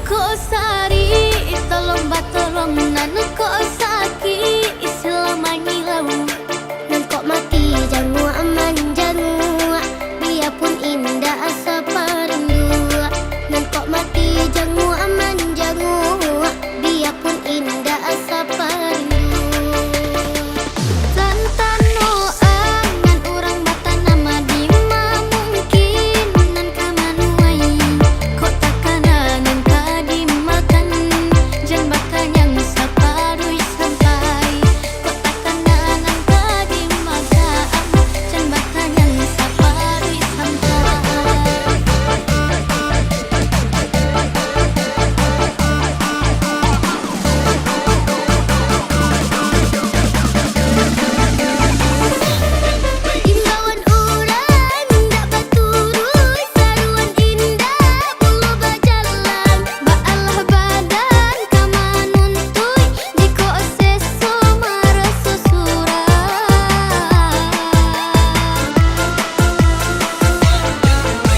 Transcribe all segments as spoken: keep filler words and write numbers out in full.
Kok sari, tolong batolong, nan kok sakik, silah mangilau. Nan kok mati janguak manjanguak, biapun indak asa parindu. Nan kok mati janguak manjanguak, biapun indak asa parindu. Tantano angan urang batanam, dima mungkin nan ka manuai. Kok takana nan ka dimakan, jan bakanyang saparuik sampai. Kok takana nan ka dimakan, jan bakanyang saparuik sampai. Imbauan urang indak baturuik, saruan indak pulo bajalan. Baalah badan ka manuntuik, jikok seso maraso surang.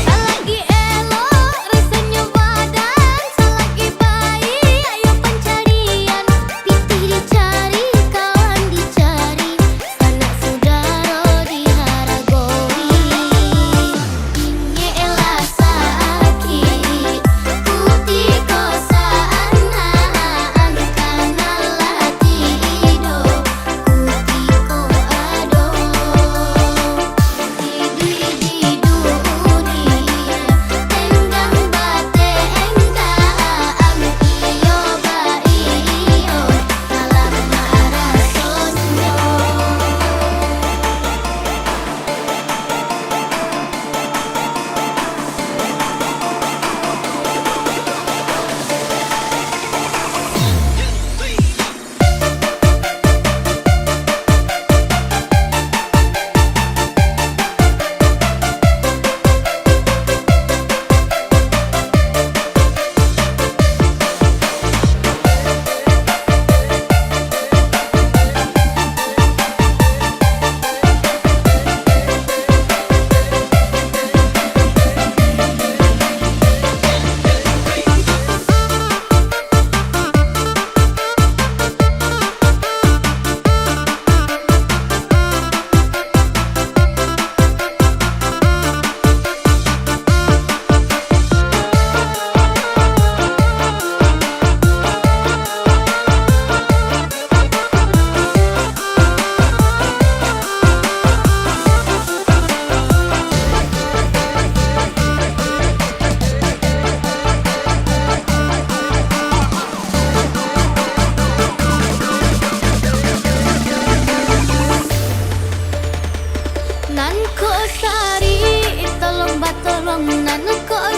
Salagi elok rasonyo badan, salagi baiak yo pancarian. Pitih dicari, kawan dicari, sanak sudaro diharagoi. Ingeklah sakik, kutiko sanang, kananlah tido, kutiko ado. Nan kok sari, tolong batolong, nan kok